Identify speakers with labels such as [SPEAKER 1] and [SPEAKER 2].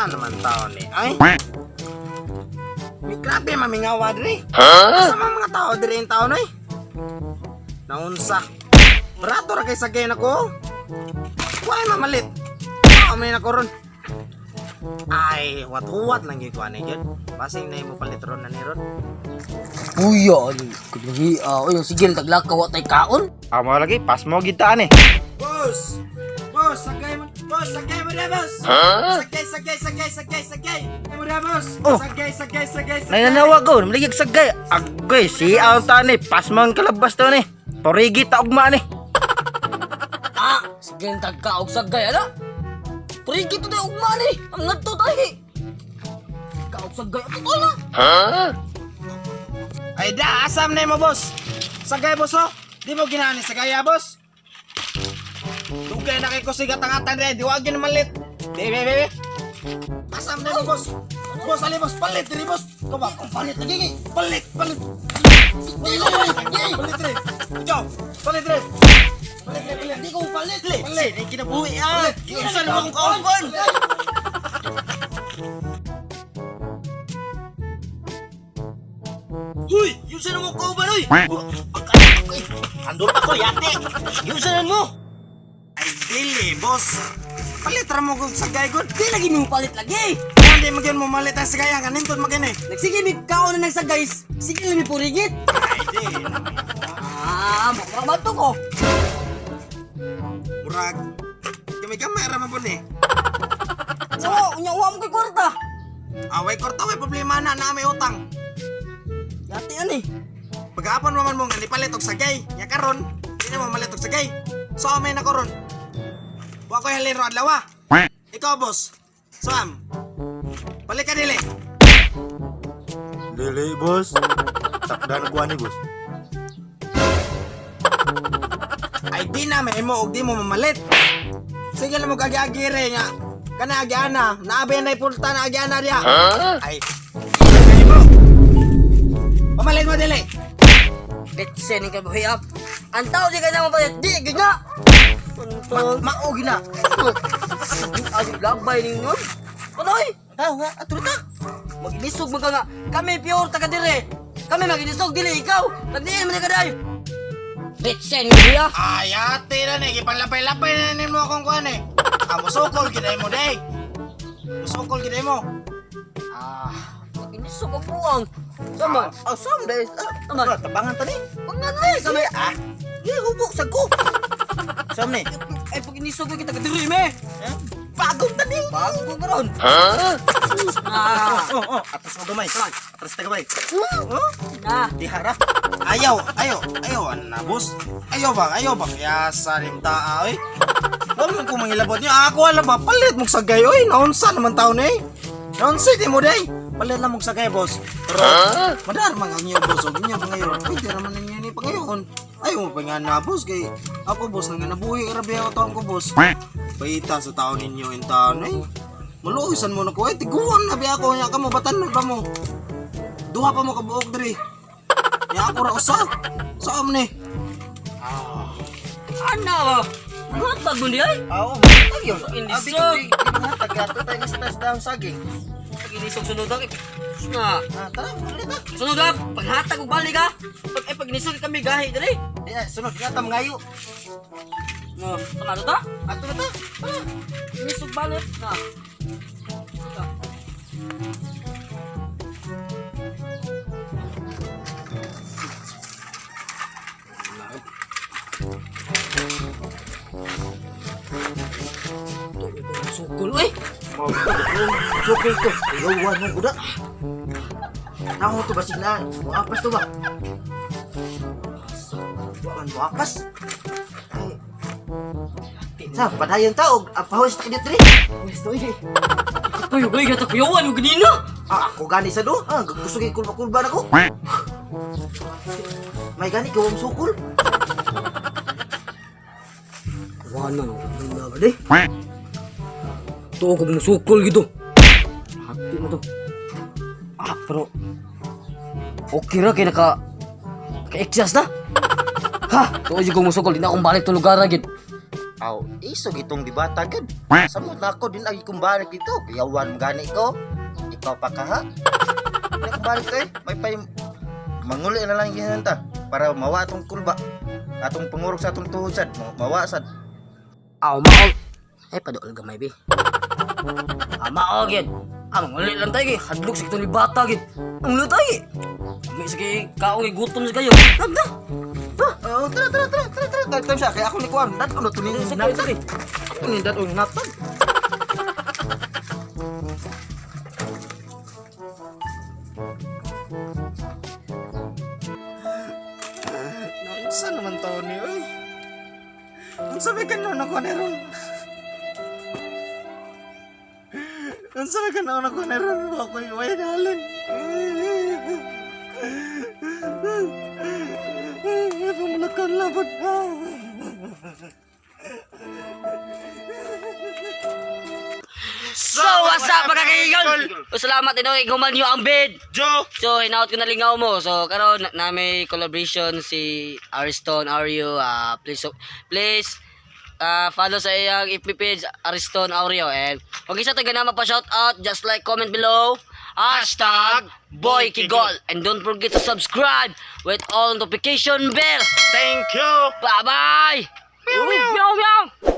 [SPEAKER 1] Asa naman tao ni? Ay! May grabe mamingawa diri. Asa man mga tao diri yung tao noy? Naunsa. Barato ra kay sagay nako. Why mamalit? Tao may nako ron. Ay, huwat-huwat lang gyud ko ani gyud. Basing na imo palit ron na ni ron.
[SPEAKER 2] Kuya, ani, kudungi, ah, oy, sige, taglakaw wa tay kaon.
[SPEAKER 3] Amo lagi, pas mo gid ta ani.
[SPEAKER 1] Boss! Boss, sagay mo. Boss, sagay mo na, boss. Sagay, sagay, sagay, sagay, sagay. Mo na, boss.
[SPEAKER 3] Oh.
[SPEAKER 1] Sagay, sagay, sagay, sagay.
[SPEAKER 3] Nananawa ko, maligig sagay. Agoy, si ang ta ni, pas mo ang kalabas to ni. Porigi ta ugma ni.
[SPEAKER 2] Ah, sige, tagkaog sagay, ala. Purigi to day ugma ni. Ang ngadto tahi. Kaog sagay ato to na.
[SPEAKER 1] Ay da, asam na mo, boss. Sagay, boss, oh. Di mo ginani sagay, ah, boss. Dugay na kay kusig at angatan rin. Di wag yun malit. Di, di, di, di. Asam na mo, boss. Boss, ali, boss. Palit, dili, boss. Ikaw ba? Kung palit, lagi. Palit, palit. Palit, palit, dili. Ikaw, palit, dili. Palit, dili, palit.
[SPEAKER 2] Di ko palit.
[SPEAKER 1] Palit, ay kinabuhi, ah. Kinsa na akong kauban. Huy, yung sa mo kauban, uy.
[SPEAKER 3] Andor pa ko yate. Yung sanan mo.
[SPEAKER 1] Ay, dili, boss. Palit ra mo kung sagay gud.
[SPEAKER 2] Di lagi mo palit lagi.
[SPEAKER 1] Hindi mo gyud mo malit ang sagay ang kanindot mo gini.
[SPEAKER 2] Nagsige mi kaon na nagsagay. Sige lang mi purigit.
[SPEAKER 1] Ay, di.
[SPEAKER 2] Ah, mura to ko.
[SPEAKER 1] Murag. Gamay-gamay ra man po ni.
[SPEAKER 2] So, unya wa mo kay kwarta.
[SPEAKER 1] Away korta way problema na na may utang.
[SPEAKER 2] Yati ani.
[SPEAKER 1] Pag-aapon man mo nga nipalit og sagay. Nya karon, di na mo malit og sagay. So amay na karon. Wa koy halin ro adlaw. Ah. Ikaw, boss. So am. Balik ka dili.
[SPEAKER 3] Dili, boss. Takdan ko ani, boss.
[SPEAKER 1] Ay di na may mo og di mo mamalit. Sige lang mo kagi-agire nga. Kana agiana, naabi na pulta na agiana diya. Ay. Ay mo. Pamalit mo dili.
[SPEAKER 2] Bitse ni kay buhi up. Ang tao di ka na mapalit. Di gid na.
[SPEAKER 3] Ma mao gina.
[SPEAKER 2] Ay, labay ninyo. Panoy!
[SPEAKER 3] Ha, nga ato ta.
[SPEAKER 2] Maginisog man ka nga. Kami pure taga dire. Kami maginisog dili ikaw. Nagdiin man ka day. Bitse ni buya.
[SPEAKER 1] Ay ate na ni gipanlapay-lapay na nimo akong kuan eh. Ah, musukol gid mo day. Musukol gid mo.
[SPEAKER 2] Ah, maginisog ang buang. Sama.
[SPEAKER 3] Ah, sam dai.
[SPEAKER 2] Tama.
[SPEAKER 3] Ah, tabangan ta ni.
[SPEAKER 2] Pag nga na eh, kami.
[SPEAKER 3] Ah. Di hubo sa ko. Sam ni.
[SPEAKER 2] Ay, pag inisog ka kita kadiri me.
[SPEAKER 3] Eh, Bagong ta ni.
[SPEAKER 2] Bago ka ron. Ah.
[SPEAKER 3] Oh, atras mo gamay. Atras ta gamay. Oh,
[SPEAKER 2] Na.
[SPEAKER 3] dihara.
[SPEAKER 1] Ayaw, ayaw, ayaw ana boss. Ayaw ba, ayaw ba? Yasa rim taa oy. Wa man ko mangilabot niyo. Ako alam ba palit mong sagay oy. Naunsa naman taon eh. Naunsa di mo day. Palit lang mong sagay boss. Pero madar man ang inyo boss og inyo pangayon. Pwede ra man ninyo ni pangayon. Ayaw mo pa nga na boss kay ako boss nang nabuhi grabe ako taon ko boss. Baita sa taon ninyo in taon eh. Maluoysan mo na ko eh. Tiguan na biya ako nya kamo batan pa mo. Duha pa mo kabuok diri. Ya ako ra usa. Saan ni?
[SPEAKER 2] Ana ba? Matag mo niya ay.
[SPEAKER 3] Oo, tayo.
[SPEAKER 2] Inisog.
[SPEAKER 3] Hatag ato tayo sa down saging.
[SPEAKER 2] Pag inisog sunod ang na.
[SPEAKER 3] Ah, tara, ulit ah.
[SPEAKER 2] Sunod ah, paghatag og balik ah. Pag ay pag inisog kami gahi diri.
[SPEAKER 3] Di na, sunod nga ta mangayo.
[SPEAKER 2] No, tama to ta?
[SPEAKER 3] Ato na ta.
[SPEAKER 2] Tara. Inisog balot na. Sukol eh.
[SPEAKER 3] Sukol to. Ayaw mo kuda. Naho to basig na. Muapas to ba? Bukan muapas. Ay. Sa padayon ta og ang pahos ta diri. Gusto eh.
[SPEAKER 2] Kuyo gay gata kuyawan og ganina.
[SPEAKER 3] Ah, ako gani sa do. Ah, gusto kay kulba-kulba na ko. May gani kay sukol.
[SPEAKER 2] Wala no, na ba di? Tuo ko sukol gitu. Hati mo to. Ah, pero okay ra kay naka ka-exas na. Ha, tuo jud ko musukol, di na akong balik to lugar ra gid.
[SPEAKER 3] Aw, isog itong dibata gud. Samot na ako din ay kumbalik dito. Kuyawan mo gani ko. Ikaw pa ka ha? Hindi ko balik to eh. May pay manguli na lang yan ta para mawa atong kulba. Atong pangurok sa atong tuhod sad, mawa sad.
[SPEAKER 2] Aw, mao. Eh, paduol gamay bi. Ah, mao gyud. Ah, manguli lang tayo kay hadlok sa kitong libata gyud. Ang tayo kay. May sige kaong gutom sa kayo. Nagda.
[SPEAKER 3] Oh, tara tara tara tara tara. Tara tara siya kay ako ni kuan. Dat ko to ni
[SPEAKER 2] Sige, sige.
[SPEAKER 3] Ako ni dat natag.
[SPEAKER 1] Unsa naman taon ni oy? Unsa may kanon ako ni ron? Unsa may kanon ako ni ron? Wa ko'y way dalin. Pumulat ko ang labot.
[SPEAKER 2] So, what's up mga kaibigan? So, salamat ino kay guman niyo ang bid.
[SPEAKER 1] Joe!
[SPEAKER 2] So, hinaot ko na lingaw mo. So, karon na may collaboration si Ariston Aureo. Ah, please please follow sa iyang FB page Ariston Aureo. And kung isa taga na pa shout out, just like, comment below. #BoyKigol. And don't forget to subscribe with all notification bell.
[SPEAKER 1] Thank you!
[SPEAKER 2] Bye-bye! Meow, meow! Meow, meow!